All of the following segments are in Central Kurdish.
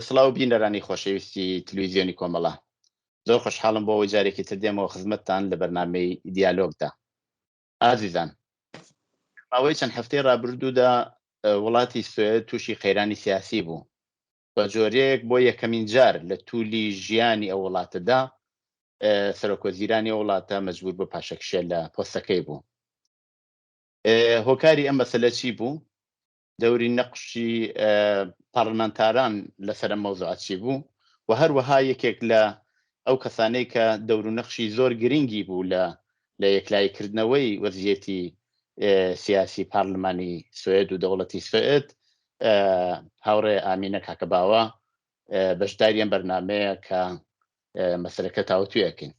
سڵاو بینەرانی خۆشەویستی تلویزیۆنی کۆمەڵە. زۆر خۆشحاڵم بۆ ئەوەی جارێکی تر دێمەوە خزمەتتان لە بەرنامەی دیالۆگدا. ئازیزان، ماوەی چەند هەفتەی ڕابردوودا وڵاتی سوێد تووشی قەیرانی سیاسی بوو. بە جۆرێک بۆ یەکەمین جار لە توولی ژیانی ئەو وڵاتەدا سەرۆکوەزیرانی ئەو وڵاتە مەجبور بە پاشەکشێ لە پۆستەکەی بوو. هۆکاری ئەم مەسەلە چی بوو؟ دەوری نەقشی پارلمانتاران لەسەر ئەم مەوزوعە چی بوو و هەروەها یەکێک لە ئەو کەسانەی کە دەور و نەخشی زۆر گرنگی بوو لە لە یەکلایی کردنەوەی وەزیەتی سیاسی پارلمانی سوئد و دەوڵەتی سوئد هاوڕێ ئامینە کاکەباوە بەشداری ئەم بەرنمەیە کە مەسەلەکە تاوتوێ ئەکەین.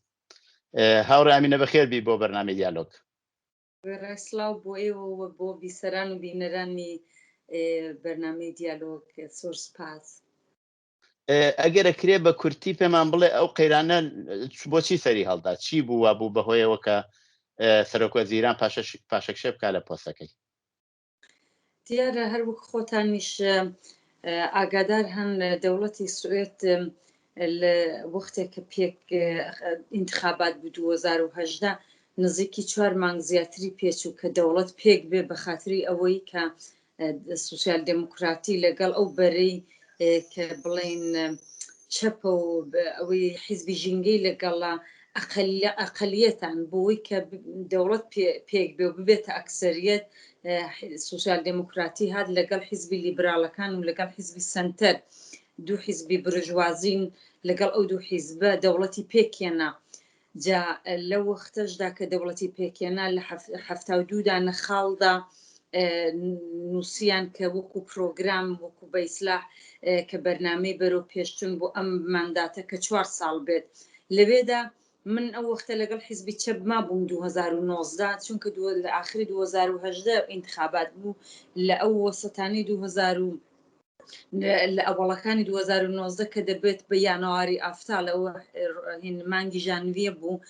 هاوڕێ ئامینە بەخێر بی بۆ بەرنامەی دیالۆگ. وێڕای سڵاو بۆ ئێوە و بۆ بیسەران و بینەرانی بەرنامەی دیالۆگ زۆر سپاس. ئەگەر ئەکرێ بە کورتی پێمان بڵێ ئەو قەیرانە بۆچی سەری هەڵدا؟ چی بوو وا بوو بەهۆیەوە کە سەرۆک وەزیران پاشەکشێ بکا لە پۆستەکەی؟ دیارە هەر وەک خۆتانیش ئاگادار هەن دەوڵەتی سوئێد لە وەختێک کە پێک ئینتخابات بوو 2018 نزیکی چوار مانگ زیاتری پێچوو کە دەوڵەت پێک بێ بە خاتری ئەوەی کە سوسیال دێموکراتی لەگەڵ ئەو بەرەی کە بڵێین چەپە و ئەوەی حیزبی ژینگەی لەگەڵە ئەقەلیەتان بۆی کە دەوڵەت پێک بێ و ببێتە ئەکسەریەت سوسیال دێموکراتی هات لەگەڵ حیزبی لیبراڵەکان و لەگەڵ حیزبی سەنتەر دوو حیزبی برژوازین لەگەڵ ئەو دوو حیزبە دەوڵەتی پێکێنا جا لەو وەختەشدا کە دەوڵەتی پێکهێنا لە 72 دانە خاڵدا نووسیان کە وەکو پرۆگرام وەکو بەیسلاح کە بەرنامەی بەرەو پێشچون بۆ ئەم مانداتە کە چوار ساڵ بێت لەوێدا من ئەو وەختە لەگەڵ حیزبی چەپ مابووم 2019 چونکە لە ئاخری 2018 ئینتخابات بوو لە ئەو وەسەتانی 2000 لە ئەوەڵەکانی 2019 کە دەبێت بە یانواری ئافتا لە هین مانگی ژانویە بوو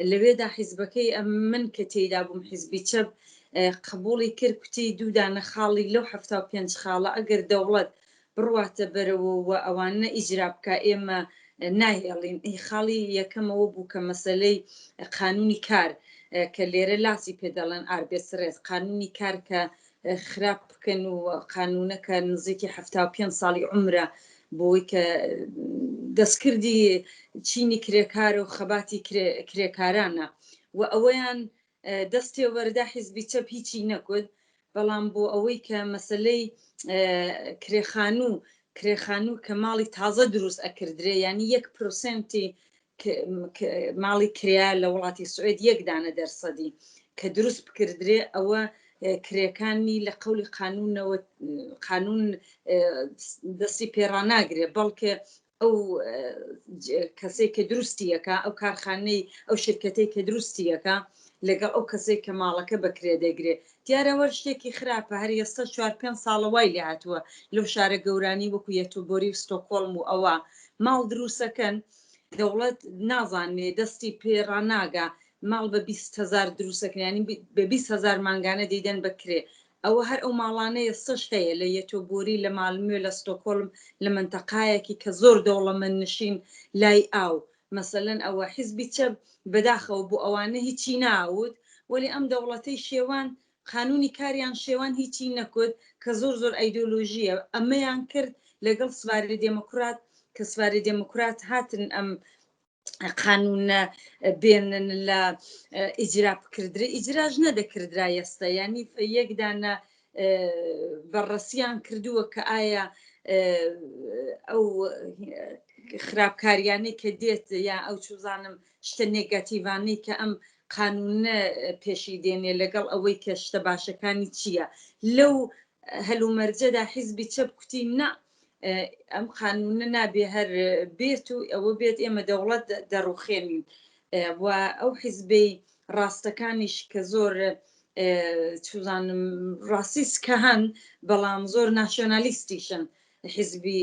لەوێدا حیزبەکەی ئەم من کە تێیدا بووم حیزبی چەپ قبوڵی کرد کوتی دوو دانە خاڵی لەو 75 خاڵە ئەگەر دەوڵەت بڕواتە بەرەوە و ئەوانە ئیجرا بکە ئێمە ناهێڵین ئی خاڵی یەکەمەوە بوو کە مەسەلەی قانونی کار کە لێرە لاسی پێ دەڵێن ئاربێسرێت قانونی کار کە خراپ بکەن و قانونەکە نزیکی 75 ساڵی عمرە بۆی کە دەستکردی چینی کرێکار و خەباتی کرێکارانە و ئەوەیان دەستێوەردا حیزبی چەپ هیچی نەکوت بەڵام بۆ ئەوەی کە مەسلەی کرێخانوو کرێخانوو کە ماڵی تازە دروست ئەکردرێ ینی یەک پرسنتی ماڵی کرێیە لە وڵاتی سوئێد یەک دانە دەرسەدی کە دروست بکردرێ ئەوە کرێکانی لە قەولی قانونەوە قانون دەستی پێڕاناگرێ بەڵکێ ئەو کەسێک کە دروستیەکە ئەو کارخانەی ئەو شرکەتەی کە دروستیەکە لەگەڵ ئەو کەسێک کە ماڵەکە بەکرێ دەگرێ دیارەوە شتێکی خراپە هەر ئێستا چوار پێنج ساڵە وای لێ هاتووە لەو شارە گەورانی وەکو یەتۆبۆری و ستۆکۆڵم و ئەوە ماڵ دروستەکەن دەوڵەت نازانێ دەستی پێ ڕاناگا ماڵ بە 20 هەزار دروستەکەن یانی بە 20 هەزار مانگانە دەیدەن بە کرێ ئەوە هەر ئەو ماڵانە ئێستەش هەیە لە یەتۆبۆری لە مالمێ لە ستۆکۆڵم لە مەنتەقایەکی کە زۆر دەوڵەمەند نشین لای ئاو مەسەلەن ئەوە حیزبی چەپ بەداخەوە بۆ ئەوانە هیچی ناوت وەلی ئەم دەوڵەتەی شێوان قانونی کاریان شێوان هیچی نەکوت کە زۆر زۆر ئەیدۆلۆژیە ئەمەیان کرد لەگەڵ سواری دێموکرات کە سواری دێموکرات هاتن ئەم قانونە بێنن لە ئیجرا بکردرێ ئیجراش نەدەکردرا ئێستا ینی یەکدانە بەڕەسیان کردووە کە ئایا ئەو خراپکاریانەی کە دێت یا ئەو چوزانم شتە نێگاتیڤانەی کە ئەم قانونە پێشی دێنێ لەگەڵ ئەوەی کە شتە باشەکانی چییە لەو هەلومەرجەدا حیزبی چەپ کوتی نا ئەم قانونە نابێ هەر بێت و ئەوە بێت ئێمە دەوڵەت دەڕوخێنین و ئەو حیزبەی ڕاستەکانیش کە زۆر چوزانم ڕاستیست کە هەن بەڵام زۆر ناسیۆنالیستیشن حیزبی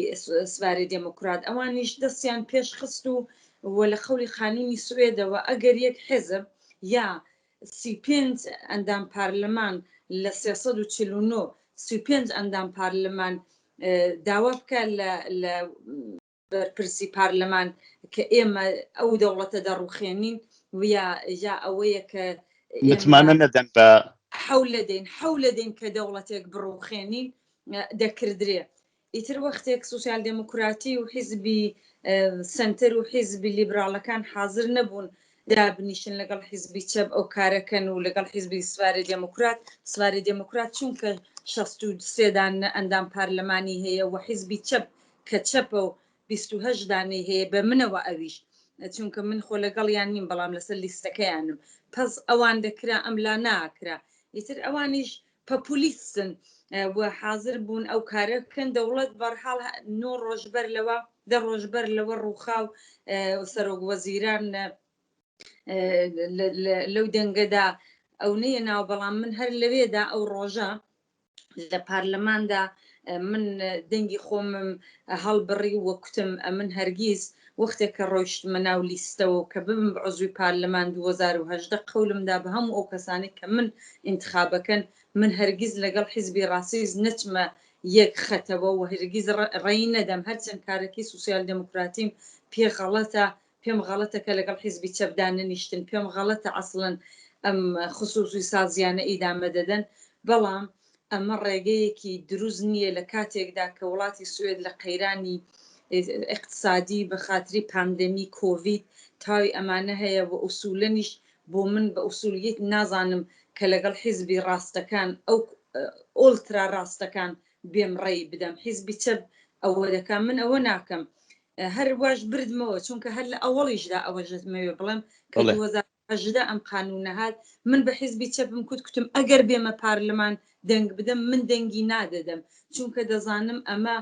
سواری دێموکرات ئەوانیش دەستیان پێشخست و و لە قەولی قانونی سوێدەوە ئەگەر یەک حیزب یا 35 ئەندام پارلمان لە 349 35 ئەندام پارلمان. داوا بکە لە بەرپرسی پارلەمان کە ئێمە ئەو دەوڵەتە دەڕوخێنین ویا یا ئەوەیە کە متمانە نەدەن بە حەولەدەین حەولەدەین کە دەوڵەتێک بڕوخێنین دەکردرێ ئیتر وەختێک سوسیال دێموکراتی و حیزبی سەنتەر و حیزبی لیبراڵەکان حازر نەبوون دابنیشن لەگەڵ حیزبی چەپ ئەو کارەکەن و لەگەڵ حیزبی سواری دێموکرات، سواری دێموکرات چونکە 63 دانە ئەندام پارلەمانی هەیە و حیزبی چەپ کە چەپە و 28 دانەی هەیە بە منەوە ئەویش چونکە من خۆ لەگەڵیان نیم بەڵام لەسەر لیستەکەیانم پەس ئەوان دەکرا ئەم لا ناکرا ئیتر ئەوانیش پەپولیستن و حازر بوون ئەو کارە بکەن دەوڵەت بەرحاڵ نۆ ڕۆژ بەر لەوە دە ڕۆژ بەر لەوە ڕووخا و سەرۆک وەزیران لەو دەنگەدا ئەو نەیە ناو بەڵام من هەر لەوێدا ئەو ڕۆژە لە پارلەماندا من دەنگی خۆمم هەڵبڕی و کوتم ئەمن هەرگیز وەختێک کە ڕۆیشتمە ناو لیستەوە و کە ببم بە عوزوی پارلەمان 2018 قەولم دا بە هەموو ئەو کەسانەی کە من ئینتخابەکەن من هەرگیز لەگەڵ حیزبی ڕاسیست نەچمە یەک خەتەوە و هەرگیز ڕێی نەدەم هەرچەند کارەکەی سوسیال دێموکراتیم پێ غەڵەتە پێم غەڵەتە کە لەگەڵ حیزبی چەپ دانەنیشتن پێم غەڵەتە ئەسڵەن ئەم خسوسی سازیانە ئیدامە دەدەن بەڵام ئەمە ڕێگەیەکی دروست نییە لە کاتێکدا کە وڵاتی سوئێد لە قەیرانی ئیقتسادی بە خاتری پاندەمی کۆڤید تاوی ئەمانە هەیە و ئوسولەنیش بۆ من بە ئوسولیت نازانم کە لەگەڵ حیزبی ڕاستەکان ئەو ئۆلترا ڕاستەکان بێم ڕێی بدەم حیزبی چەپ ئەوە دەکا من ئەوە ناکەم هەر واش بردمەوە چونکە هەر لە ئەوەڵیشدا ئەوەش دەمەوێ بڵێم کە 2018 ئەم قانونە هات من بە حیزبی چەپم کوت کوتم ئەگەر بێمە پارلمان دەنگ بدەم من دەنگی نادەدەم چونکە دەزانم ئەمە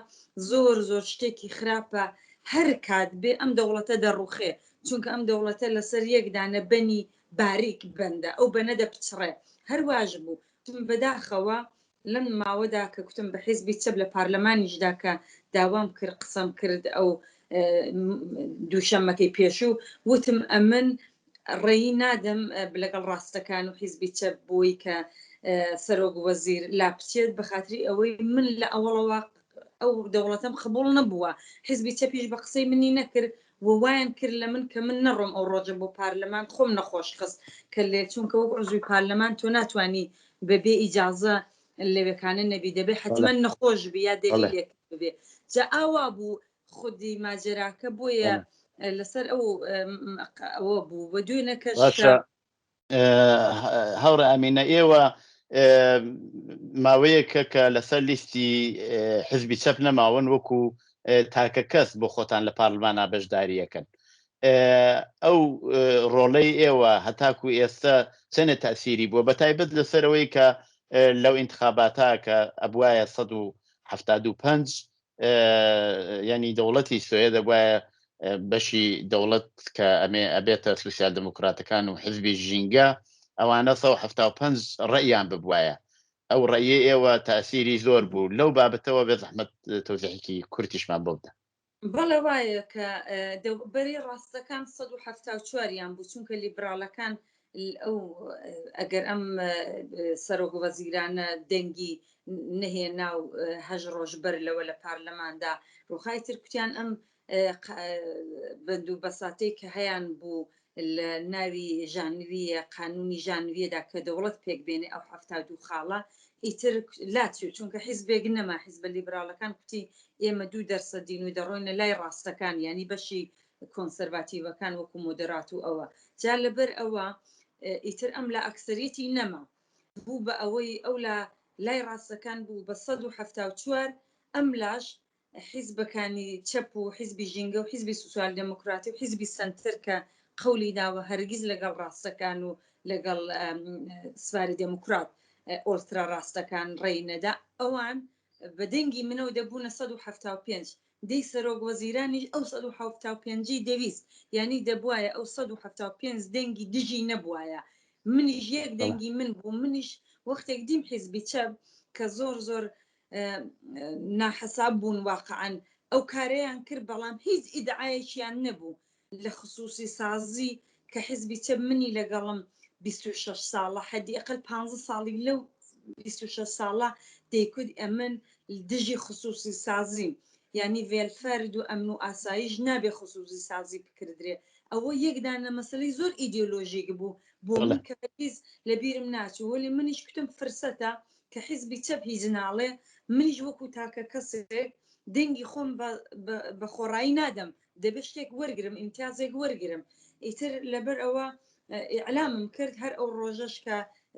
زۆر زۆر شتێکی خراپە هەر کات بێ ئەم دەوڵەتە دەڕوخێ چونکە ئەم دەوڵەتە لەسەر یەک دانە بەنی باریک بەندە ئەو بەنە دەپچڕێ هەر واش بوو بەداخەوە لەم ماوەدا کە کوتم بە حیزبی چەپ لە پارلەمانیشدا کە داوام کرد قسەم کرد ئەو دووشەممەکەی پێشوو وتم ئەمن ڕێی نادەم لەگەڵ ڕاستەکان و حیزبی چەپ بۆی کە سەرۆک وەزیر لا بچێت بە خاتری ئەوەی من لە ئەوەڵەوە ئەو دەوڵەتەم قبوڵ نەبووە حیزبی چەپیش بە قسەی منی نەکرد و وایان کرد لە من کە من نەڕۆم ئەو ڕۆژە بۆ پارلەمان خۆم نەخۆش خست کە لێ چونکە وەک عزوی پارلەمان تۆ ناتوانی بە بێ ئیجازە لەوێکانە نەبی دەبێ حتمما نەخۆش بی یا دەلیلێک ببێ جا ئاوا بوو خودی ماجەراکە بۆیە لەسەر ئەو ئەوە بوو بە دوێنە کەش هاوڕێ ئامینە ئێوە ماوەیەکە کە لەسەر لیستی حزبی چەپ نەماون وەکو تاکە کەس بۆ خۆتان لە پارلمانا بەشداریەکەن ئەو ڕۆڵەی ئێوە هەتاکو ئێستا چەنێ تەسیری بووە بە تایبەت لەسەرەوەی کە لەو ئینتخاباتە کە ئەبواە 175 ینی دەوڵەتی سوێ دەبواە بەشی دەوڵەت کە ئەمێ ئەبێتە سوسیال دموکراتەکان و حزبی ژینگە ئەوانە 175 ڕێیان ببواە ئەو ڕێیە ئێوە تاسیری زۆر بوو لەو بابەتەوە بێ زەحمەت تەوزیحێکی کورتیشمان بۆ بدە. بەڵێ وایە کە بەری ڕاستەکان 174 یان بوو چونکە لیبراڵەکان ئەو ئەگەر ئەم سەرۆک وەزیرانە دەنگی نەهێنا و هەژ ڕۆژ بەر لەوە لە پارلەماندا ڕوخای تر کوتیان ئەم بەند و بەساتەی کە هەیان بوو لە ناوی ژانویە قانونی ژانویەدا کە دەوڵەت پێک بێنێ ئەو 72 خاڵە ئیتر لاچوو چونکە حیزبێک نەما حیزبە لیبراڵەکان کوتی ئێمە دوو دەرسەدین و دەڕۆینە لای ڕاستەکان یانی بەشی کۆنسەرڤاتیڤەکان وەکو مۆدێرات و ئەوە جا لەبەر ئەوە ئیتر ئەم لە ئەکسەریەتی نەما بوو بە ئەوەی ئەو لە لای ڕاستەکان بوو بە 174 ئەم لاش حیزبەکانی چەپ و حیزبی ژینگە و حیزبی سوسیال دێموکراتی و حیزبی سەنتەر کە قەولی داوە هەرگیز لەگەڵ ڕاستەکان و لەگەڵ سواری دێموکرات ئۆلترا ڕاستەکان ڕێی نەدا ئەوان بە دەنگی منەوە دەبوونە 175 دەی سەرۆک وەزیرانیش ئەو 175 دەویست یعنی دەبواە ئەو 175 دەنگی دژی نەبواە منیش یەک دەنگی من بوو منیش وەختێک دیم حیزبی چەپ کە زۆر زۆر ناحەساب بوون واقعا ئەو کارەیان کرد بەڵام هیچ ئیدعایەکیان نەبوو لە خسوسی سازی کە حزبی چەپ منی لەگەڵم 26 ساڵە حەدی ئەقل 15 ساڵی لەو 26 ساڵە دەیکوت ئەمن دژی خسوسی سازیم یانی ڤێلفەرد و ئەمن و ئاسایش نابێ خسوسی سازی بکردرێ ئەوە یەک دانە مەسەلەی زۆر ئیدیۆلۆژیک بوو بۆ من کە هیچ لە بیرم ناچوو وەلی منیش کوتم فرسەتە کە حیزبی چەپ هیچ ناڵێ منیش وەکو تاکە کەسێک دەنگی خۆم بە خۆڕایی نادەم دەبێ شتێک وەرگرم ئیمتیازێک وەرگرم ئیتر لەبەر ئەوە ئیعلامم کرد هەر ئەو ڕۆژەش کە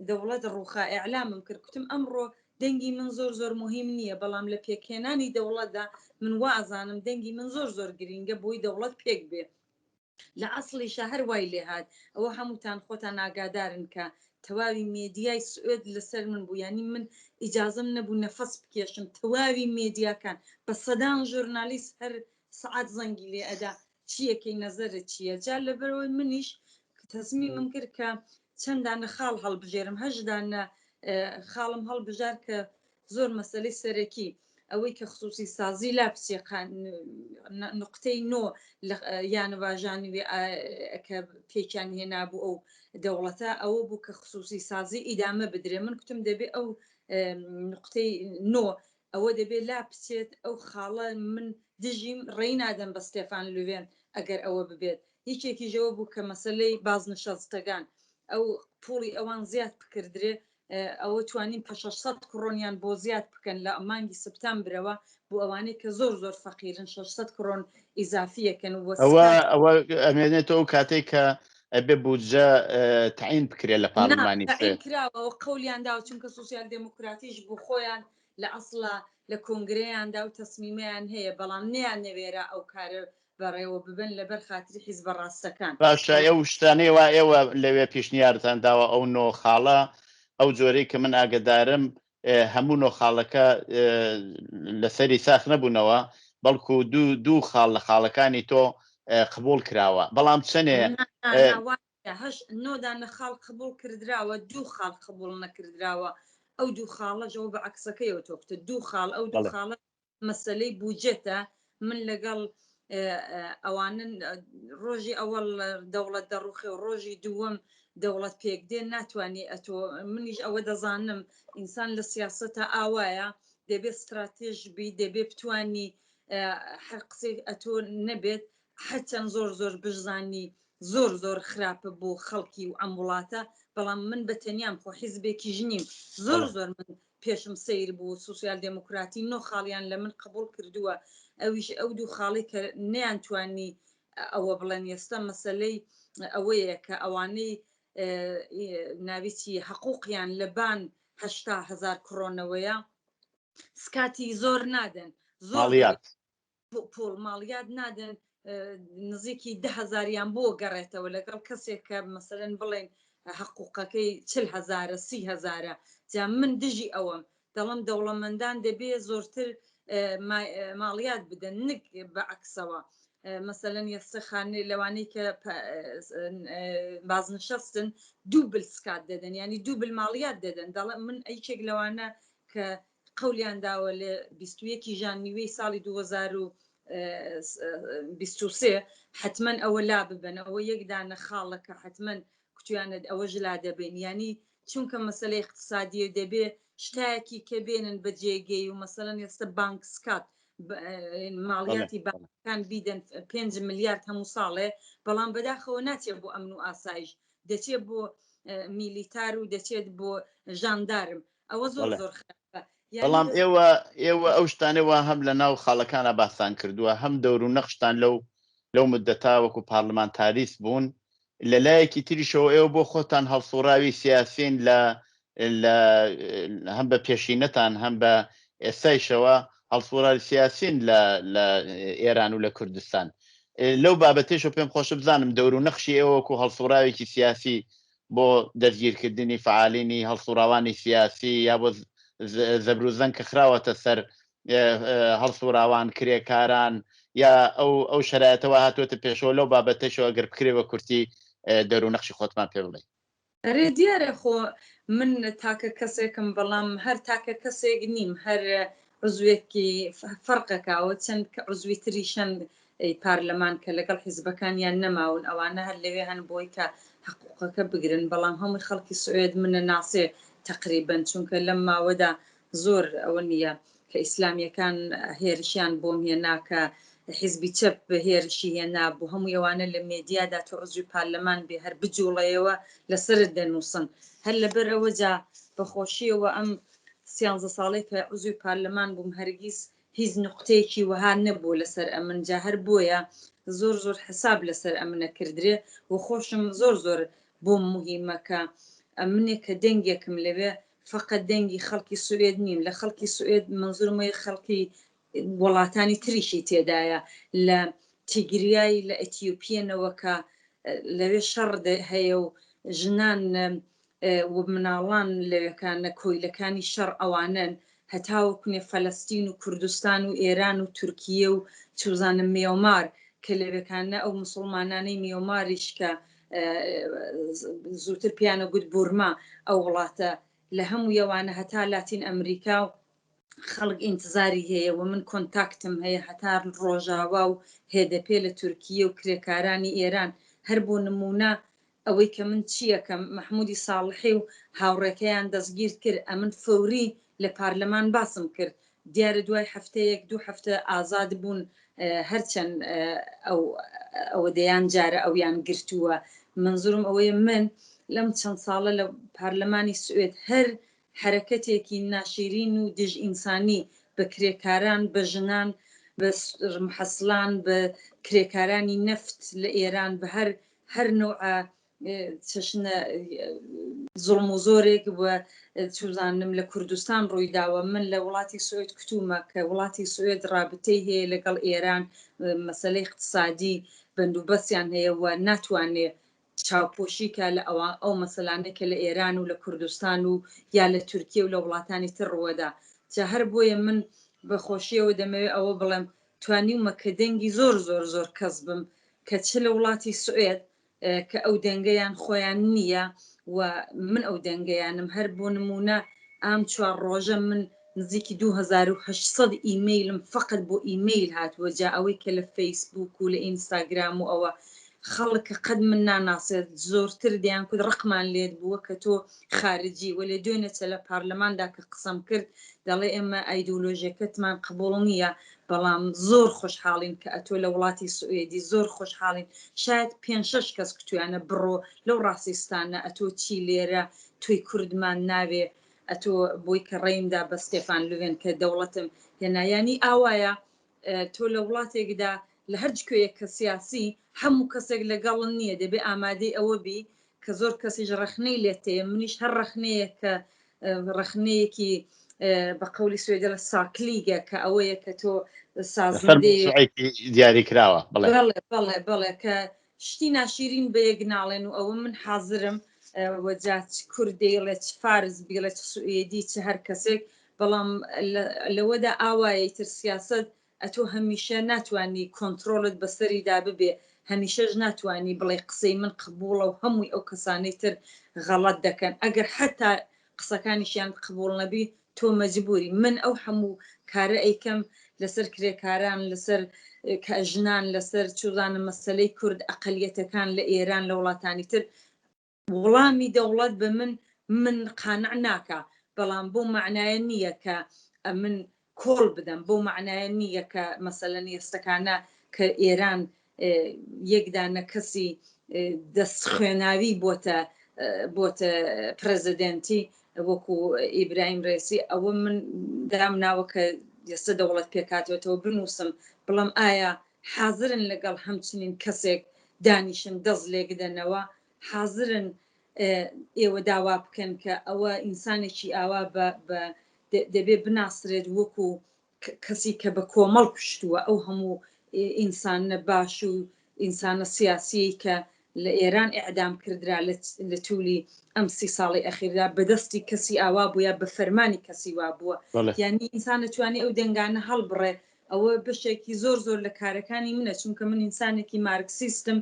دەوڵەت ڕووخا ئیعلامم کرد کوتم ئەمڕۆ دەنگی من زۆر زۆر مهم نییە بەڵام لە پێکهێنانی دەوڵەتدا من وا ئەزانم دەنگی من زۆر زۆر گرینگە بۆی دەوڵەت پێک بێ لە ئەسڵیشا هەر وای لێ هات ئەوە هەمووتان خۆتان ئاگادارن کە تەواوی مێدیای سوئێد لەسەر من بوو یانی من ئیجازەم نەبوو نەفەس بکێشم تەواوی مێدیاکان بە سەدان ژورنالیست هەر سەعات زەنگی لێ ئەدا چیەکەی نەزەرت چییە جا لەبەرەوەی منیش تەسمیمم کرد کە چەند دانە خاڵ هەڵبژێرم هەشت دانە خاڵم هەڵبژار کە زۆر مەسەلەی سەرەکی ئەوەی کە خصوصی سازی لا بچێ نقطەی نۆ یان واژانی کە پێکیان هێنابوو ئەو دەوڵەتە ئەوە بوو کە خصوصی سازی ئیدامە بدرێ من کوتم دەبێ ئەو نقطەی نۆ ئەوە دەبێ لا بچێت ئەو خاڵە من دژیم ڕێی نادەم بە ستێفان لوێن ئەگەر ئەوە ببێت یەکێکیش ئەوە بوو کە مەسەلەی بازنشەستەگان ئەو پوڵی ئەوان زیاد بکردرێ ئەوە توانیم کە 600 کڕۆنیان بۆ زیاد بکەن لە مانگی سپتامبرەوە بۆ ئەوانەی کە زۆر زۆر فەقیرن 600 کڕۆن ئیزافیەکەن و ئەوە ئەوە ئەمێنێتەوە ئەو کاتێک کە ئەبێ بودجە تەعین بکرێت لە پارلمانی تعین کراوە و قەولیان داوە چونکە سوسیال دێموکراتیش بۆ خۆیان لە ئەسڵا لە کۆنگرەیاندا و تەسمیمەیان هەیە بەڵام نەیان نەوێرا ئەو کارە بەڕێوە ببەن لەبەر خاتری حیزبە ڕاستەکان. باشە ئەو شتانەی وا ئێوە لەوێ پیشنیارتان داوە ئەو نۆ خاڵە ئەو جۆرەی کە من ئاگەدارم هەموو نۆ خاڵەکە لەسەری ساخ نەبوونەوە بەڵکو دوو دوو خاڵ لە خاڵەکانی تۆ قبوڵ کراوە بەڵام چەنێ هەشت نۆ دانە خاڵ قبوڵ کردراوە دوو خاڵ قبوڵ نەکردراوە ئەو دوو خاڵەش ئەوە بە عەکسەکەیەوە تۆ کوتت دوو خاڵ ئەو دوو خاڵە مەسەلەی بودجەتە من لەگەڵ ئەوانن ڕۆژی ئەوەڵ دەوڵەت دەڕوخێ و ڕۆژی دووەم دەوڵەت پێک دێن ناتوانانی ئەتۆ منیش ئەوە دەزانم ئینسان لە سیاسەتە ئاوایە دەبێت ستراتێژ بی دەبێ بتانی هەر قسەی ئەتۆ نەبێت هەرچەند زۆر زۆر بشزانی زۆر زۆر خراپە بۆ خەڵکی و ئەم وڵاتە بەڵام من بە تەنیام خۆ حیزبێکیش نیم زۆر زۆر من پێشم سەیر بوو سوسیال دێموکراتی نۆ خاڵیان لە من قبوڵ کردووە ئەویش ئەو دوو خاڵی کە نەیانتوانی ئەوە بڵێن ئێستا مەسەلەی ئەوەیە کە ئەوانەی ناوی چی حقوقیان لە بان هەشتا هەزار کڕۆنەوەیە سکاتی زۆر نادەن زۆر ماڵیات پوڵ ماڵیات نادەن نزیکی ده هەزاریان بۆ گەڕێتەوە لەگەڵ کەسێک کە مەسەرەن بڵێن حقوقەکەی چل هەزارە سی هەزارە جا من دژی ئەوەم دەڵم دەوڵەمەندان دەبێ زۆرتر ماڵیات بدەن نک بە عکسەوە مەسەلەن یەسە خانێ لەوانەی کە بازنشەستن دوو بل سکات دەدەن ینی دوو بل ماڵیات دەدەن دەڵێ من ئەیکێک لەوانە کە قەولیان داوە لە 21 ی ژانویەی ساڵی 2023 حتمما ئەوە لا ببەن ئەوە یەک دانە خاڵە کە حتمما کوتیانە ئەوەش لا دەبێن ینی چونکە مەسەلەی اقتصادیە دەبێ شتایەکی کە بێنن بە جێگەی و مەسەلەن ئێستا بانک سکات ماڵیاتی بانکەکان بیدەن 5 ملیارد هەموو ساڵێ بەڵام بەداخەوە ناچێت بۆ ئەمن و ئاسایش دەچێت بۆ میلیتار و دەچێت بۆ ژاندارم ئەوە زۆر زۆر خراپە. بەڵام ئێوە ئێوە ئەو شتانەی وا هەم لە ناو خاڵەکانا باستان کردووە هەم دەور و نەخشتان لەو لەو مدەتا وەکو پارلمانتاریست بوون لە لایەکی تریشەوە ئێوە بۆ خۆتان هەڵسوڕاوی سیاسین لە لە هەم بە پێشینەتان هەم بە ئێستایشەوە هەڵسوڕاوی سیاسین لە لە ئێران و لە کوردستان لەو بابەتێشەوە پێم خۆشە بزانم دەور و نەخشی ئێوە وەکو هەڵسوڕاوێکی سیاسی بۆ دەستگیرکردنی فەعالینی هەڵسوڕاوانی سیاسی یا بۆ زەبروزەنگ کە خراوەتە سەر هەڵسوڕاوان کرێکاران یا ئەو ئەو شەرایەتەوە هاتووەتە پێشەوە لەو بابەتەشەوە گەر بکرێ بە کورتی دەرو نەخشی خۆتمان پێ بڵێ. ئەرێ دیارە خۆ من تاکە کەسێکم بەڵام هەر تاکە کەسێک نیم هەر عزوێکی فەرقەکەوە چەند عزوی تریشن پارلەمان کە لەگەڵ حیزبەکانیان نەماون ئەوانە هەر لەوێ هەن بۆی کە حقوقەکە بگرن بەڵام هەمووی خەڵکی سوێد منە ناسێ تەقریبەن چونکە لەم ماوەدا زۆر ئەوە نییە کە ئیسلامیەکان هێرشیان بۆم هێنا کە حیزبی چەپ هێرشی هێنا بۆ هەموو ئەوانە لە مێدیادا تۆ عزوی پارلەمان بێ هەر بجوڵێیەوە لەسەرت دەنووسن هەر لەبەر ئەوە جا بەخۆشیەوە ئەم سیانزە ساڵەی کە عزوی پارلەمان بووم هەرگیز هیچ نوقتەیەکی وەها نەبوو لەسەر ئەمن جا هەر بۆیە زۆر زۆر حساب لەسەر ئەمنە کردرێ و خۆشم زۆر زۆر بۆم موهیمە کە ئەمنێک کە دەنگێکم لەوێ فەقەت دەنگی خەڵکی سوئێد نیم لە خەڵکی سوئێد مەنزورم وەیە خەڵکی وڵاتانی تریشی تێدایە لە تیگریای لە ئەتیوپیەنەوە کە لەوێ شەڕ هەیە و ژنان و مناڵان لەوێکانە کۆیلەکانی شەڕ ئەوانەن هەتاوەکونێ فەلەستین و کوردستان و ئێران و تورکیە و چوزانم میۆمار کە لەوێکانە ئەو مسوڵمانانەی میۆماریش کە زووتر پێیانە گوت بورما ئەو وڵاتە لە هەموو یەوانە هەتا لاتین ئەمریکا و خەڵک ئینتزاری هەیە و من کۆنتاکتم هەیە هەتا ڕۆژاوا و هێدەپێ لە تورکیە و کرێکارانی ئێران هەر بۆ نمونە ئەوەی کە من چیەکەم مەحمودی ساڵحی و هاوڕێکەیان دەستگیر کرد ئەمن فەوری لە پارلەمان باسم کرد دیارە دوای هەفتەیەک دوو هەفتە ئازاد بوون هەرچەند ئەو ئەوە دەیان جارە ئەویان گرتووە مەنزورم ئەوەیە من لەم چەند ساڵە لە پارلەمانی سوئێد هەر حەرەکەتێکی ناشیرین و دژ ئینسانی بە کرێکاران، بە ژنان، بە محەسلان، بە کرێکارانی نەفت لە ئێران، بە هەر هەر نەوعە چەشنە زوڵم و زۆرێک و چوزانم لە کوردستان ڕووی داوە. من لە وڵاتی سوئێد کوتومە کە وڵاتی سوئێد ڕابتەی هەیە لەگەڵ ئێران، مەسەلەی ئیقتسادی بەندوبەستیان هەیە و ناتوانێ چاوپۆشی کا لە ئەوە ئەو مەسەلانەی کە لە ئێران و لە کوردستان و یا لە تورکیە و لە وڵاتانی تر ڕووەدا. جا هەر بۆیە من بە خۆشیەوە دەمەوێ ئەوە بڵێم توانیومە کە دەنگی زۆر زۆر زۆر کەس بم کە چ لە وڵاتی سوئێد کە ئەو دەنگەیان خۆیان نییە و من ئەو دەنگەیانم هەر بۆ نموونە ئام چوار ڕۆژە من نزیکی 2800 ئیمەیلم فەقەت بۆ ئیمەیل هاتووە جا ئەوەی کە لە فەیسبووک و لە ئینستاگرام و ئەوە خەڵک کە قەت من ناناسێت زۆرتر دەیان کوت ڕقمان لێت بووە کە تۆ خارجی وەلێ دوێنێ چە لە پارلەماندا کە قسەم کرد دەڵێ ئێمە ئایدۆلۆژیەکەتمان قبوڵ نییە بەڵام زۆر خۆشحاڵین کە ئەتۆ لە وڵاتی سوئێدی زۆر خۆشحاڵین شاید پێنج شەش کەس کوتویانە بڕۆ لەو ڕاسیستانە ئەتۆ چی لێرە تۆی کوردمان ناوێ ئەتۆ بۆی کە ڕێیم دا بە ستێفان لوێن کە دەوڵەتم هێنا یانی ئاوایە تۆ لە وڵاتێکدا لە هەر کوێیەک کە سیاسی هەموو کەسێک لەگەڵن نییە دەبێ ئامادەی ئەوە بی کە زۆر کەسیش ڕەخنەی لێت تێ منیش هەر ڕەخنەیەک کە ڕەخنەیەکی بە قەولی سوێدی لە ساکلیگە کە ئەوەیە کە تۆ سازندەیەک دیاری کراوە بەڵێ بەڵێ بەڵێ کە شتی ناشیرین بە یەک ناڵێن و ئەوە من حازرم و جا چ کورد دەیڵێ چ فارس بیڵێ چ سوئێدی چ هەر کەسێک بەڵام لەوەدا ئاوایە ئیتر سیاسەت ئەتۆ هەمیشە ناتوانی کۆنترۆڵت بەسەریدا ببێ هەمیشەش ناتوانی بڵێ قسەی من قبوڵە و هەمووی ئەو کەسانەی تر غەڵەت دەکەن ئەگەر حەتا قسەکانیشیان قبوڵ نەبی تۆ مەجبوری من ئەو هەموو کارە ئەیکەم لەسەر کرێکاران لەسەر ژنان لەسەر چوزانم مەسەلەی کورد ئەقەلیەتەکان لە ئێران لە وڵاتانی تر وڵامی دەوڵەت بە من من قانع ناکا بەڵام بەو مەعنایە نییە کە ئەمن کۆڵ بدەم بەو مەعنایە نییە کە مەسەلەن ئێستەکانە کە ئێران یەک دانە کەسی دەست خوێناوی بۆتە بۆتە پرەزیدێنتی وەکو ئیبراهیم ڕێسی ئەوە من دام ناوە کە ئێستا دەوڵەت پێکهاتوێتەوە بنووسم بڵێم ئایا حازرن لەگەڵ هەمچنین کەسێک دانیشن دەست لێکدەنەوە حازرن ئێوە داوا بکەن کە ئەوە ئینسانێکی ئاوا بە دەبێ بناسرێت وەکو کەسی کە بە کۆمەڵ کوشتووە ئەو هەموو ئینسانە باش و ئینسانە سیاسیەی کە لە ئێران ئیعدام کردرا لە تولی ئەم سی ساڵەی ئەخیردا بە دەستی کەسی ئاوا بوو یا بە فەرمانی کەسی وا بووە یانی ئینسان دەتوانێ ئەو دەنگانە هەڵبڕێ ئەوە بەشێکی زۆر زۆر لە کارەکانی منە چونکە من ئینسانێکی مارکسیستم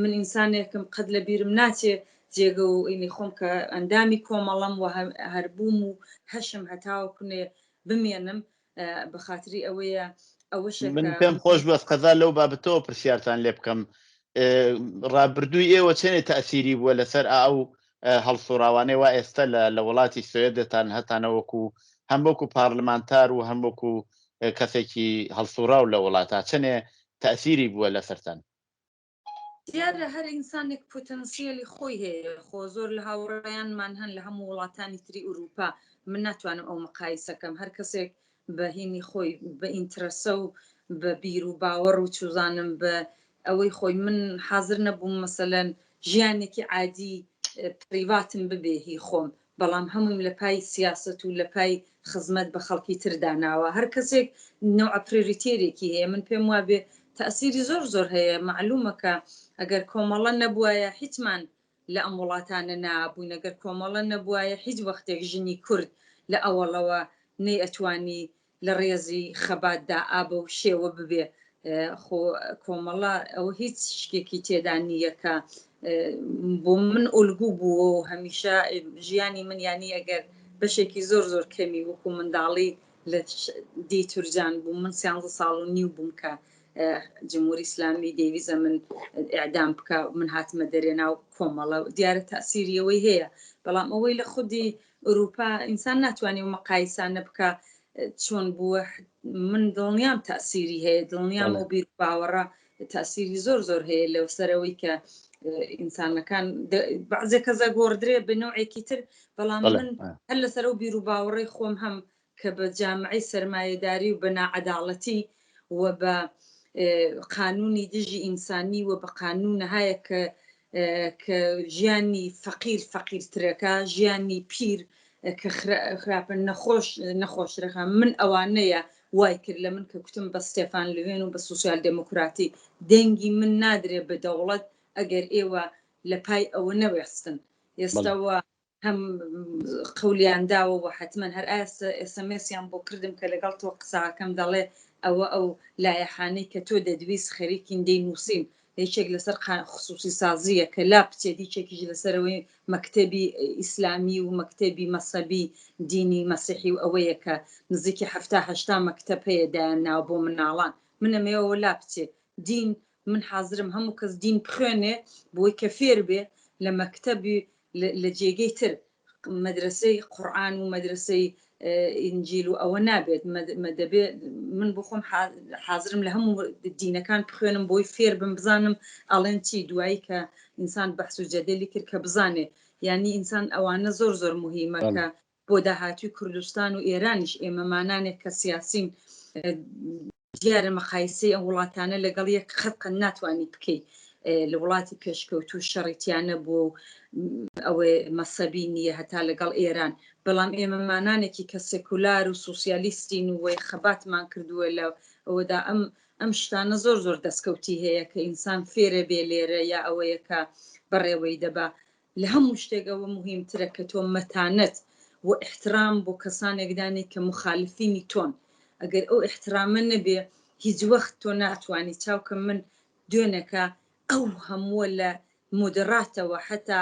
من ئینسانێکم قەت لە بیرم ناچێ جێگە و ئینی خۆم کە ئەندامی کۆمەڵەم و هەربووم و هەشم هەتاوەکونێ بمێنم بە خاتری ئەوەیە ئەوەشە من پێم خۆش بەس قەزا لەو بابەتەوە پرسیارتان لێ بکەم ڕابردووی ئێوە چەنێ تەسیری بووە لەسەر ئەو هەڵسوڕاوانەی وا ئێستا لە وڵاتی سوێدتان هەتانە وەکو هەم وەکو پارلمانتار و هەم وەکو کەسێکی هەڵسوڕاو لە وڵاتە چەنێ تەئسیری بووە لەسەرتان؟ دیارە هەر ئینسانێک پوتەنسیەلی خۆی هەیە، خۆ زۆر لە هاوڕێیانمان هەن لە هەموو وڵاتانی تری ئورووپا، من ناتوانم ئەو مقایسە کەم، هەر کەسێک بە هینی خۆی بە ئینترەسە و بە بیر و باوەڕ و چوزانم بە ئەوەی خۆی، من حازر نەبووم مەسەلەن ژیانێکی عادی پریڤاتم ببێ هی خۆم، بەڵام هەموویم لە پای سیاسەت و لە پای خزمەت بە خەڵکی تر داناوە. هەر کەسێک نەوعە پرێریتێرێکی هەیە، من پێم وابێ تەئسیری زۆر زۆر هەیە. مەعلوومە کە ئەگەر کۆمەڵە نەبوایە هیچمان لە ئەم وڵاتانە نابووین، ئەگەر کۆمەڵە نەبوایە هیچ وەختێک ژنی کورد لە ئەوەڵەوە نەیئەتوانی لە ڕێزی خەباتدا ئا بەو شێوە ببێ. خۆ کۆمەڵە ئەوە هیچ شکێکی تێدا نییە کە بۆ من ئۆلگو بووە و هەمیشە ژیانی من یانی ئەگەر بەشێکی زۆر زۆر کەمی وەکو منداڵی لە دی تورجان بوو، من سیانزە ساڵ و نیو بووم کە جمهوری ئیسلامی دەیویزە من ئیعدام بکە، من هاتمە دەرێ ناو کۆمەڵە. دیارە تەئسیری ئەوەی هەیە، بەڵام ئەوەی لە خودی ئوروپا ئینسان ناتوانێ و مەقایسانە بکە چۆن بووە. من دڵنیام تەئسیری هەیە، دڵنیام ئەو بیر باوەڕە تەئسیری زۆر زۆر هەیە لەو سەرەوەی کە ئینسانەکان بەعزێ کەس ئەگۆڕدرێ بە نەوعێکی تر، بەڵام من هەر لەسەر ئەو بیر و باوەڕەی خۆم هەم کە بە جامعەی سەرمایەداری و بە ناعەداڵەتی و بە قانونی دژی ئینسانی و بە قانونەهایەک کە کە ژیانی فەقیر فەقیرترەکە، ژیانی پیر کە خراپە، نەخۆش نەخۆشترەکە، من ئەوانەیە وای کرد لە من کە کوتم بە ستێفان لوێن و بە سوسیال دێموکراتی دەنگی من نادرێ بە دەوڵەت ئەگەر ئێوە لە پای ئەوە نەوێستن. ئێستا وە هەم قەولیان داوە و حەتمەن هەر ئاست ئێسەمێسیان بۆ کردم کە لەگەڵ تۆ قساکەم دەڵێ ئەوە ئەو لایەحانەی کە تۆ دەدویست خەریکین دەینووسین، یەکێک لەسەر خسوسی سازیە کە لا بچێت، یەکێکیش لەسەرەوەی مەکتەبی ئیسلامی و مەکتەبی مەسەبی دینی مەسیحی و ئەوەیە کە نزیکی 70 80 مەکتەب هەیە دایان ناوە بۆ مناڵان. من ئەمەوێ ئەوە لا بچێ. دین من حازرم هەموو کەس دین بخوێنێ بۆی کە فێر بێ لە مەکتەبی لە جێگەی تر مەدرسەی قورآن و مەدرسەی ئینجیل و ئەوە نابێت. دەبێ من بۆ خۆم حازرم لە هەموو دینەکان بخوێنم بۆی فێر بم بزانم ئەڵێن چی. دوایی کە ئینسان بەحس و جەدەلی کرد کە بزانێ، یعنی ئینسان ئەوانە زۆر زۆر مهمە کە بۆ داهاتوی کوردستان و ئێرانیش ئێمەمانانێک کە سیاسین دیارە مەقایسەی ئەم وڵاتانە لەگەڵ یەک قەت قەت ناتوانی بکەی. لە وڵاتی پێشکەوتوو شەڕی تیا نەبووە و ئەوێ مەسەبی نییە هەتا لەگەڵ ئێران، بەڵام ئێمە مانانێکی کە سێکولار و سوسیالیستین و وەی خەباتمان کردووە لە ئەوەدا ئەم شتانە زۆر زۆر دەستکەوتی هەیە کە ئینسان فێرە بێ لێرە یا ئەوەیە کە بەڕێوەی دەبا. لە هەموو شتێک ئەوە موهیمترە کە تۆ مەتانەت و ئیحترام بۆ کەسانێک دانێی کە موخالفینی تۆن. ئەگەر ئەو ئیحترامە نەبێ هیچ وەخت تۆ ناتوانی. چاوکەم من دوێنێکە ئەو هەمووە لە مۆدراتەوە حەتا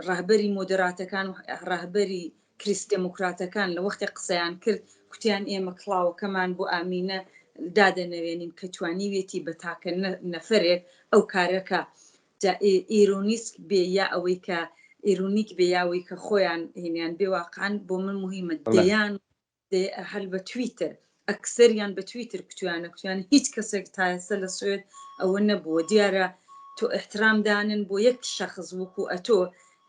ڕەهبەری مۆدراتەکان و ڕەهبەری کریست دێموکراتەکان لە وەختێک قسەیان کرد کوتیان ئێمە کڵاوەکەمان بۆ ئامینە دادەنەوێنین کە توانیوێتی بە تاکە نەفەرێک ئەو کارەکە جا ئیرونیسک بێ یا ئەوەی کە ئیرونیک بێ یا ئەوەی کە خۆیان هینیان بێ، واقعا بۆ من مهمە. دەیان هەل بە تویتر، ئەکسەریان بە تویتر کوتویانە، کوتیان هیچ کەسێک تا ئێستا لە سوێد ئەوە نەبووە. دیارە تۆ احترام دانن بۆ یەک شەخص وەکو ئەتۆ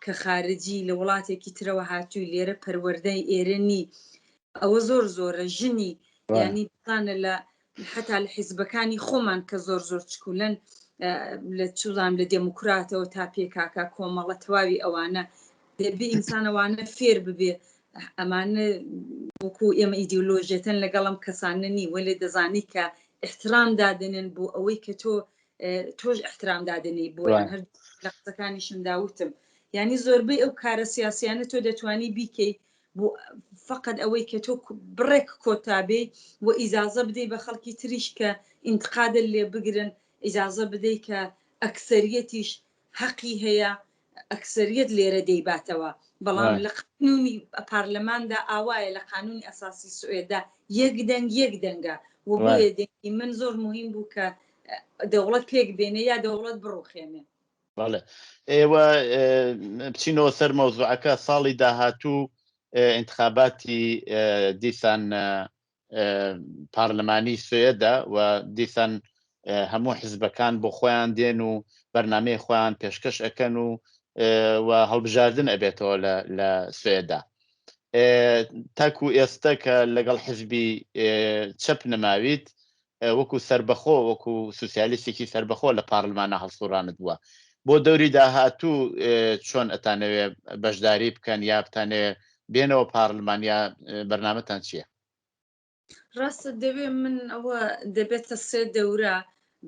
کە خارجی لە وڵاتێکی ترەوە هاتووی لێرە پەروەردەی ئێرە نی، ئەوە زۆر زۆرە ژنی یعنی بزانە لە حتا لە حیزبەکانی خۆمان کە زۆر زۆر چکولن لە چوزان لە دێموکراتەوە تا پێکاکە کۆمەڵە تەواوی ئەوانە دەبێ ئینسانەوانە فێر ببێ. ئەمانە وەکو ئێمە ئیدیۆلۆژیەتەن لەگەڵم کەسانە نی، وەلێ دەزانی کە احترام دادەنێن بۆ ئەوەی کە تۆ تۆش احترام دادەنێی بۆیان. هەر لە قسەکانیشم داوتم یعنی زۆربەی ئەو کارە سیاسیانە تۆ دەتوانی بیکەی بۆ فقط ئەوەی کە تۆ بڕێک کۆتا بێی و ئیجازە بدەی بە خەڵکی تریش کە ئینتقادت لێ بگرن، ئیجازە بدەی کە ئەکسەریەتیش هەقی هەیە، ئەکسەریەت لێرە دەیباتەوە. بەڵام لە قانونی پارلەماندا ئاوایە، لە قانونی ئەساسی سوئێددا یەک دەنگ یەک دەنگە و بۆیە دەنگی من زۆر مهم بوو کە دەوڵەت پێک بێنێ یا دەوڵەت بڕوخێنێ. بەڵێ ئێوە بچینەوە سەر مەوزوعەکە ساڵی داهاتوو ئینتخاباتی دیسان پارلمانی سوێدە و دیسان هەموو حزبەکان بۆ خۆیان دێن و بەرنمەی خۆیان پێشکەش ئەەکەن و و هەڵبژاردن ئەبێتەوە لە سوێدا تاکو ئێستا کە لەگەڵ حزبی چەپ نەماویت وەکو سەربەخۆ وەکو سوسیالیستێکی سەربەخۆ لە پارلمانە هەڵسوڕانت بووە بۆ دەوری داهاتوو چۆن ئەتانەوێ بەشداری بکەن یا بتانەوێ بێنەوە پارلمان یا بەرنامەتان چییە؟ ڕاستە دەوێ من ئەوە دەبێتە سێ دەورە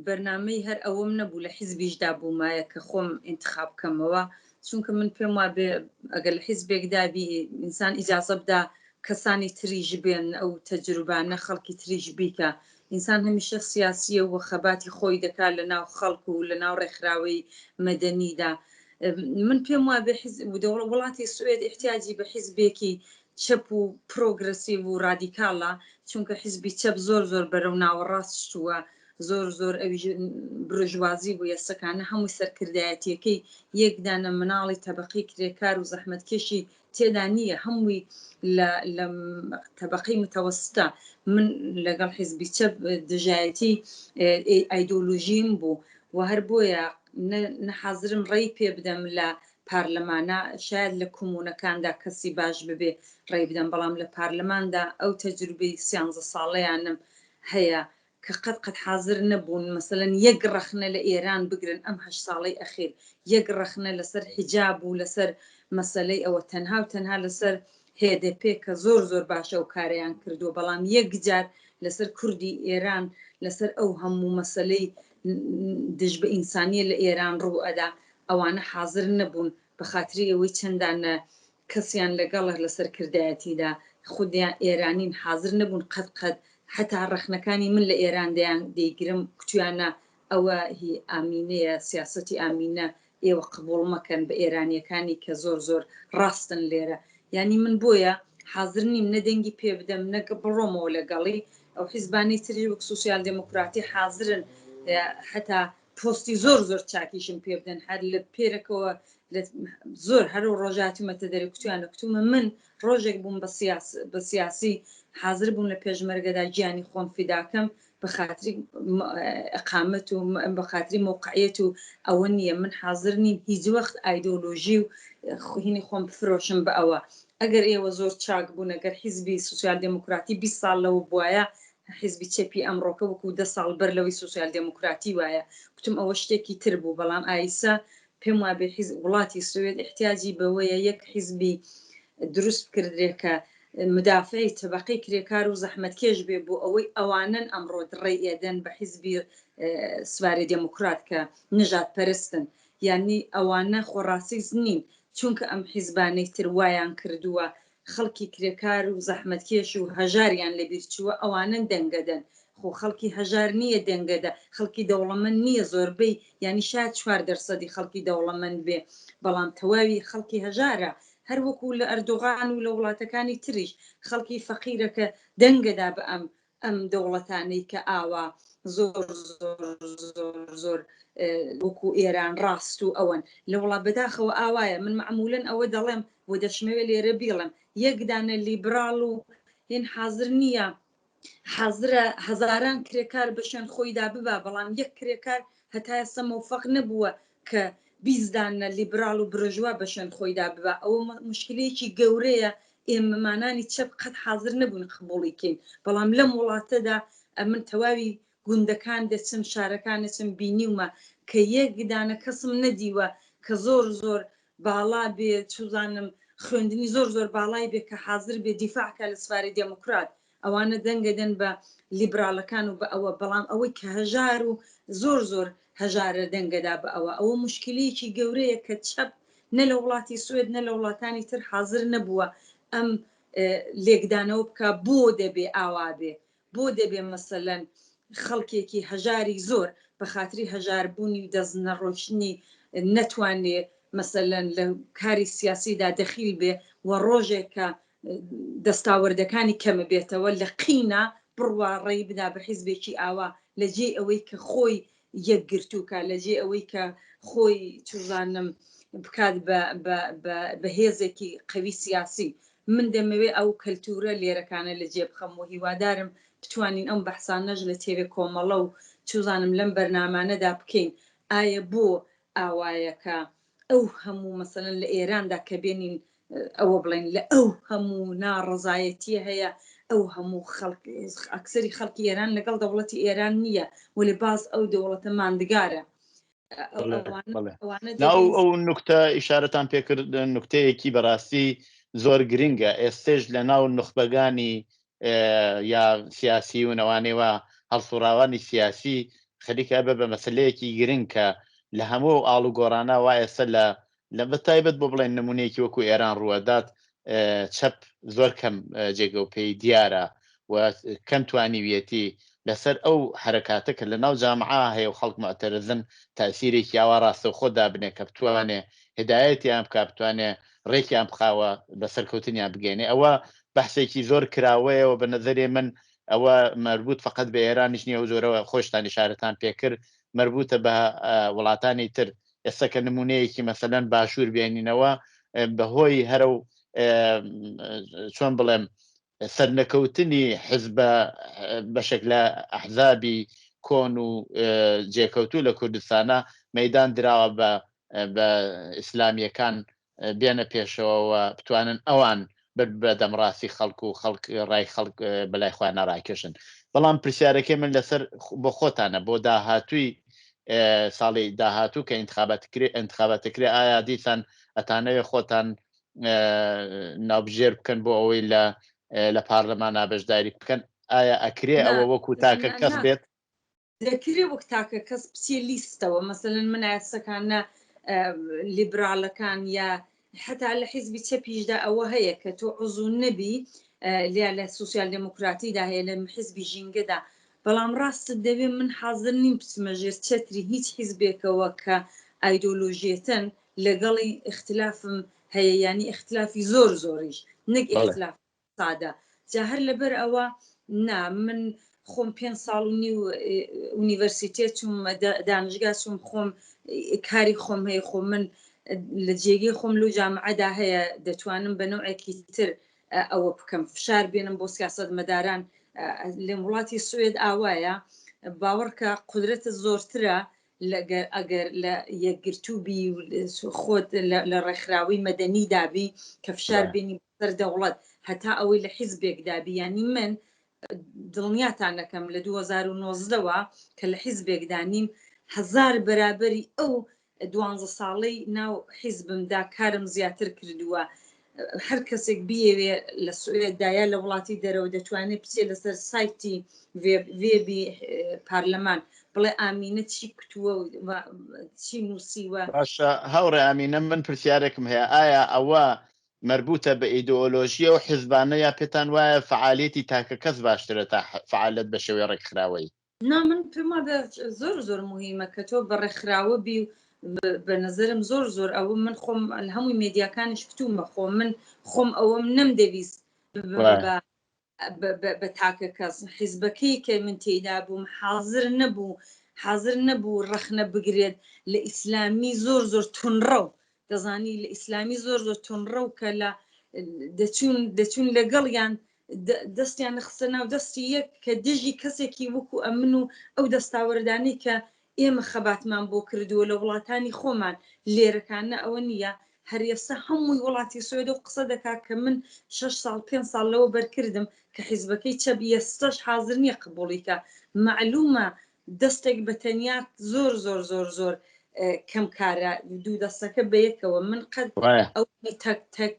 بەرنامەی هەر ئەوەم نەبوو لە حیزبیشدا بوومایە کە خۆم ئینتخاب کەمەوە چونکە من پێم وابێ ئەگەر لە حیزبێکدا بی ئینسان ئیجازە بدا کەسانی تریش بێن ئەو تەجروبانە خەڵکی تریش بیکا ئینسان هەمیشە سیاسیە و خەباتی خۆی دەکا لە ناو خەڵک و لە ناو ڕێکخراوەی مەدەنیدا من پێم وابێ حیزب وڵاتی سوئێد ئیحتیاجی بە حیزبێکی چەپ و پرۆگرەسیڤ و ڕادیکاڵە چونکە حیزبی چەپ زۆر زۆر بەرەو ناوەڕاست چووە زۆر زۆر ئەویش برۆژوازی بوویە سەکانە هەمووی سەرکردایەتیەکەی یەک دانە مناڵی تەبەقەی کرێکار و زەحمەتکێشی تێدا نییە هەمووی لە لە تەبەقەی متەوەستە من لەگەڵ حیزبی چەپ دژایەتی ئایدۆلۆژیم بوو و هەر بۆیە نە حازرم ڕێی پێ بدەم لە پارلەمانە شاید لە کۆمونەکاندا کەسی باش ببێ ڕێی بدەم بەڵام لە پارلەماندا ئەو تەجروبەی سیانزە ساڵەیانم هەیە کە قەت قەت حازر نەبوون مەسەلەن یەک ڕەخنە لە ئێران بگرن ئەم هەشت ساڵەی ئەخیر یەک ڕەخنە لەسەر حیجاب و لەسەر مەسەلەی ئەوە تەنها و تەنها لەسەر هێدەپێ کە زۆر زۆر باشە ئەو کارەیان کردووە بەڵام یەک جار لەسەر کوردی ئێران لەسەر ئەو هەموو مەسەلەی دژ بە ئینسانیە لە ئێران ڕوو ئەدا ئەوانە حازر نەبوون بە خاتری ئەوەی چەندانە کەسیان لەگەڵە لە سەرکردایەتیدا خودیان ئێرانین حازر نەبوون قەت قەت حەتا ڕەخنەکانی من لە ئێران دەیان دەیگرم کوتویانە ئەوە هی ئامینەیە سیاسەتی ئامینە ئێوە قبوڵ مەکەن بە ئێرانیەکانی کە زۆر زۆر ڕاستن لێرە یانی من بۆیە حازر نیم نە دەنگی پێ بدەم نە بڕۆمەوە لەگەڵی ئەو حیزبانەی تری وەک سوسیال دێموکراتی حازرن حەتا پۆستی زۆر زۆر چاکیشم پێ بدەن هەر لە پێرەکەوە زۆر هەر ڕۆژە هاتوومەتە دەرێ کوتویانە کوتومە من ڕۆژێک بووم بە سیاس بە سیاسی حاضر بووم لە پێشمەرگەدا گیانی خۆم فیداکەم بە خاتری ئەقامەت و بە خاتری مۆقعیەت و ئەوە نییە من حاضر نیم هیچ وەخت ئایدۆلۆژی و هینی خۆم بفرۆشم بە ئەوە ئەگەر ئێوە زۆر چاک بوون ئەگەر حیزبی سوسیال دێموکراتی 20 ساڵ لەوە بواە حیزبی چەپی ئەمڕۆکە وەکو دە ساڵ بەر لەوەی سوسیال دێموکراتی وایە کوتم ئەوە شتێکی تر بوو بەڵام ئایسا پێم وابێ حیز وڵاتی سوێد ئیحتیاجی بەوەیە یەک حیزبی دروست بکردرێ کە مدافعی تەبەقەی کرێکار و زەحمەتکێش بێ بۆ ئەوەی ئەوانەن ئەمڕۆ دڕێی ئێدەن بە حیزبی سواری دێموکرات کە نژاد پەرستن یانی ئەوانە خۆ ڕاسیست نین چونکە ئەم حیزبانەی تر وایان کردووە خەڵکی کرێکار و زەحمەتکێش و هەژاریان لەبیر چووە ئەوانەن دەنگەدەن خۆ خەڵکی هەژار نییە دەنگەدە خەڵکی دەوڵەمەند نییە زۆربەی یانی شاید چوار دەرسەدی خەڵکی دەوڵەمەند بێ بەڵام تەواوی خەڵکی هەژارە هەر وەکو لە ئەردۆغان و لە وڵاتەکانی تریش خەڵکی فەقیرە کە دەنگەدا بە ئەم ئەم دەوڵەتانەی کە ئاوا زۆر زۆر زۆر زۆر وەکو ئێران ڕاست و ئەوەن لە وڵا بەداخەوە ئاوایە من مەعمولەن ئەوە دەڵێم بۆ دەشمەوێ لێرە بیڵێم یەک دانە لیبراڵ و هین حازر نییە حازرە هەزاران کرێکار بە شوێن خۆیدا ببا بەڵام یەک کرێکار هەتا ئێستا مۆفەق نەبووە کە 20 دانە لیبراڵ و برۆژوا بە شوێن خۆیدا ببا ئەوە مشکلەیەکی گەورەیە ئێمەمانانی چەپ قەت حازر نەبووین قبوڵی کەین بەڵام لەم وڵاتەدا ئەمن تەواوی گوندەکان دەچم شارەکان دەچم بینیومە کە یەک دانە کەسم نەدیوە کە زۆر زۆر باڵا بێ چوزانم خوێندنی زۆر زۆر باڵای بێ کە حازر بێ دیفاع کا لە سواری دێموکرات ئەوانە دەنگەدەن بە لیبرالەکان و بە ئەوە بەڵام ئەوەی کە هەژار و زۆر زۆر هەژارە دەنگەدا بە ئەوە ئەوە موشکیلەیەکی گەورەیە کە چەپ نە لە وڵاتی سوێد نە لە وڵاتانی تر حازر نەبووە ئەم لێکدانەوە بکا بۆ دەبێ ئاوا بێ بۆ دەبێ مەسەلەن خەڵکێکی هەژاری زۆر بە خاتری هەژاربوونی و دەست نەڕۆشتنی نەتوانێ مەسەلەن لە کاری سیاسیدا دەخیل بێ و ڕۆژێک کە دەستاوەردەکانی کەمە بێتەوە لە قینا بڕوا ڕێی بدا بە حیزبێکی ئاوا لە جێی ئەوەی کە خۆی یەکگرتوو کا لە جێ ئەوەی کە خۆی چوزانم بکات بە بە بە بە هێزێکی قەوی سیاسی. من دەمەوێ ئەو کەلتوورە لێرەکانە لە جێ بخەم و هیوادارم بتوانین ئەم بەحسانەش لە تێوێ کۆمەڵە و چوزانم لەم بەرنامانەدا بکەین. ئایە بۆ ئاوایە کە ئەو هەموو مەسەلەن لە ئێراندا کە بێنین ئەوە بڵێن لە ئەو هەموو ناڕەزایەتیە هەیە ئەو هەموو خەڵک ئەکسەری خەڵکی ئێران لەگەڵ دەوڵەتی ئێران نییە وەێ باز ئەو دەوڵەتە ماندگارە ئەو ئەو نکتە ئیشارەتان پێکرد نکتەیەکی بەڕاستی زۆر گرنگە ئێستێش لە ناو نوخبەگانی یا سیاسی و نەوانێوە هەڵسوڕاوانی سیاسی خەریکە بە بە مەسلەیەکی گرنگ کە لە هەموو ئاڵوگۆڕانە وا ئێستا لە لە بە تایبەت بۆ بڵێن نمونەیەکی وەکو ئێران ڕووەدات چەپ زۆر کەم جێگە و پێی دیارە و کەم توانیویەتی لەسەر ئەو حەرەکاتە کە لە ناو جامعە هەیە و خەڵک معتەرزن تاسیرێکی ئاوا ڕاستەوخۆ دابنێ کە بتوانێ هدایەتیان بکا بتوانێ ڕێکیان بخاوە بە سەرکەوتنیان بگەێنێ ئەوە بەحسێکی زۆر کراوەیەوە بە نەزەرێ من ئەوە مەربوط فقط بە ئێرانیش نییە و زۆرەوە خۆشتان ئشارەتان پێکرد مربوطە بە وڵاتانی تر ئێستا کە نمونەیەکی مەسەلەن باشوور بێنینەوە بەهۆی هەرە و چۆن بڵێم سەرنەکەوتنی حزبە بەشێک لە ئەحزابی کۆن و جێکەوتوو لە کوردستانە مەدان دراوە بە بە ئیسلامیەکان بێنە پێشەوە و بتوانن ئەوان بە دەمڕاستی خەڵک و خەڵک ڕای خەڵک بەلای خۆیان ناڕاکێشن بەڵام پرسیارەکەی من لەسەر بۆ خۆتانە بۆ داهاتووی ساڵی داهاتوو کە انتخابات کرێ انتخابات کرێ ئایا دیسان ئەتانەوێ خۆتان ناوبژێر بکەن بۆ ئەوەی لە لە پارلەمانا بەشداری بکەن ئایا ئەکرێ ئەوە وەکو تاکە کەس بێت؟ دەکرێ وەک تاکە کەس بچێ لیستەوە مەسەلەن من ئایەتەکانە لیبرالەکان یا حتا لە حیزبی چەپیشدا ئەوە هەیە کە تۆ عزو نەبی لیا لە سوسیال دێموکراتیدا هەیە لە حیزبی ژینگەدا بەڵام ڕاستت دەوێ من حاضر نیم بچمە ژێر چەتری هیچ حیزبێکەوە کە ئایدۆلۆژیەتەن لەگەڵی ئیختلافم هەیە یانی ئیختلافی زۆر زۆریش نەک ئیختلاف سادە جا هەر لەبەر ئەوە نا من خۆم پێ ساڵ و نیو ئونیڤەرسیتێ چوم دانشگا چوم خۆم کاری خۆم هەیە خۆم من لە جێگەی خۆم لەو جامعەدا هەیە دەتوانم بە نەوعێکی تر ئەوە بکەم فشار بێنم بۆ سیاست مەداران لە وڵاتی سوێد ئاوایە باوەڕکە قدرەتە زۆرترە لەگەر ئەگەر لە یەکگرتوو بی و خۆت لە ڕێکخراوەی مەدەنیدا بی کە فشار بێنی سەر دەوڵەت هەتا ئەوەی لە حیزبێکدا بی یانی من دڵنیاتان دەکەم لە 2019ەوە کە لە حیزبێکدا نیم هەزار بەرابەری ئەو دوانزە ساڵەی ناو حیزبمدا کارم زیاتر کردووە هەر کەسێک بیەوێ لە سوێددا یا لە وڵاتی دەرەوە دەتوانێت بچێت لەسەر سایتی وێبی پارلەمان بڵێ ئامینە چی کوتووە و چی نووسیوە. باشە هاوڕێ ئامینە من پرسیارێکم هەیە ئایا ئەوە مەربوتە بە ئیدۆلۆژیە و حزبانە یا پێتان وایە فەعالیەتی تاکە کەس باشترە تا فەعالەت بە شێوەی ڕێکخراوەیی؟ نا من پێم وابێ زۆر زۆر موهیمە کە تۆ بە ڕێکخراوە بی و بە نەزەرم زۆر زۆر ئەوە من خۆم لە هەمووی مێدیاکانیش کتومە خۆم من خۆم ئەوەم نەمدەویست ببم بە بە تاکە کەس حیزبەکەی کە من تێیدا بووم حاضر نەبوو حاضر نەبوو ڕەخنە بگرێت لە ئیسلامی زۆر زۆر تونڕەو دەزانی لە ئیسلامی زۆر زۆر تونڕەو کە لە دەچوون دەچوون لەگەڵیان دەستیان خستە ناو دەستی یەک کە دژی کەسێکی وەکو ئەمن و ئەو دەستاوەردانەی کە ئێمە خەباتمان بۆ کردووە لە وڵاتانی خۆمان لێرەکانە ئەوە نییە هەرێسە هەمووی وڵاتی سوێدە و قسە دەکات کە من شەش ساڵ پێنج ساڵ لەوە بەرکردم کە حیزبەکەی چەپ ئێستەش حازر نییە قبوڵی کە مەعلومە دەستێک بە تەنیا زۆر زۆر زۆر زۆر کەم کارە دوو دەستەکە بەیەکەوە من قەت ئەو تەک تەک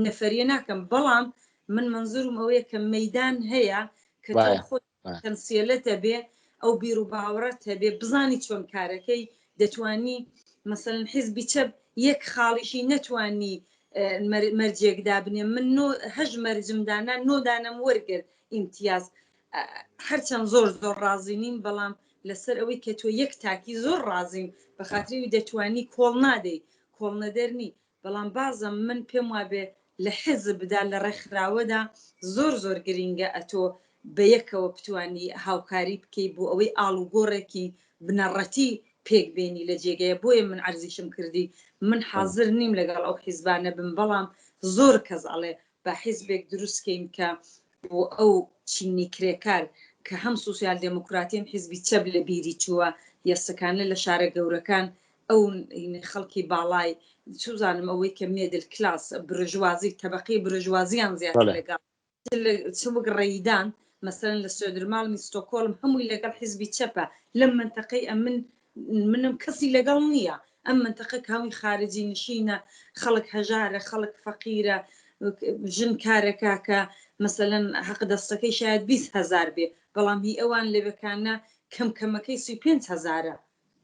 نەفەریە ناکەم بەڵام من منزورم ئەوەیە کە مەدان هەیە کە تۆ خۆت تەمسیلت هەبێ ئەو بیر و باوەڕت هەبێ بزانی چۆن کارەکەی دەتوانی مەسەلەن حیزبی چەپ یەک خاڵیشی نەتوانی مەرجێک دابنێ من نۆ هەش مەرجم دانا نۆ دانەم وەرگرت ئیمتیاز هەرچەند زۆر زۆر ڕازی نیم بەڵام لەسەر ئەوەی کە تۆ یەک تاکی زۆر ڕازیم بە خاتری دەتوانی کۆڵ نادەی کۆڵ نەدەر نی بەڵام بازم من پێم وابێ لە حیزبدا لە ڕێکخراوەدا زۆر زۆر گرینگە ئەتۆ. بە یەکەوە بتانی هاوکاری بکەی بۆ ئەوەی ئاڵوگۆڕێکی بنەڕەتی پێک بێنی لە جێگەیە. بۆیە من عەرزیشم کردی من حازر نیم لەگەڵ ئەو حیزبانە بم، بەڵام زۆر کەس ئەڵێ با حیزبێک دروست کەین کە بۆ ئەو چینی کرێکار کە هەم سوسیال دێموکراتی هەم حیزبی چەپ لە بیری چووە یەسەکانە لە شارە گەورەکان ئەو خەڵکی باڵای چوزانم ئەوەی کە مێدل کلاس برژوازی تەبقەی برژوازیان زیاتر لەگەڵ چ وەک ڕێیدان مەسەلەن لە سۆدرماڵمی ستۆکۆڵم هەمووی لەگەڵ حیزبی چەپە لەم مەنتەقەی ئەمن منم کەسی لەگەڵ نییە ئەم مەنتەقە کاوی خارجی نشینە خەڵک هەژارە خەڵک فەقیرە ژن کارەکە کە مەسەلەن حەق دەستەکەی شاید 20 هزار بێ بەڵام هی ئەوان لەوێکانە کەم کەمەکەی 35 هزارە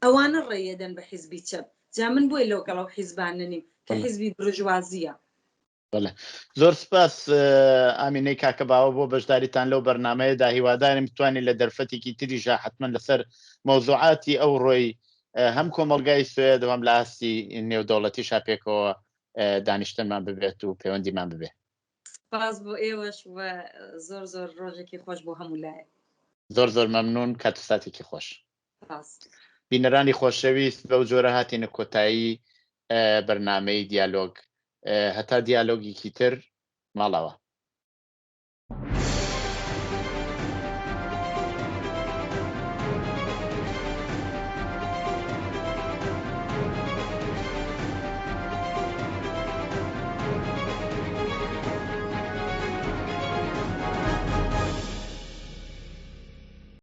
ئەوانە ڕێیەدەن بە حیزبی چەپ جا من بۆی لەوگەڵ ئەو حیزبانە نیم کە حیزبی برژوازیە. بەڵێ زۆر سپاس ئامینەی کاکە باوە بۆ بەشداریتان لەو بەرنمەیەدا. هیوادارم بتوانین لە دەرفەتێکی تریشا حتمما لەسەر مەوزوعاتی ئەو ڕۆی هەم کۆمەڵگای سوێد و هەم لە ئاستی نێودەوڵەتیشا پێکەوە دانیشتنمان ببێت و پەیوەندیمان ببێت. سپاس بۆ ئێوەش و زۆر زۆر ڕۆژێکی خۆش بۆ هەموو لایەک. زۆر زۆر مەمنون، کات و ساتێکی خۆش. بینەرانی خۆشەویست بەو جۆرە هاتینە کۆتایی بەرنامەی دیالۆگ. هەتا دیالۆگێکی تر ماڵاوا.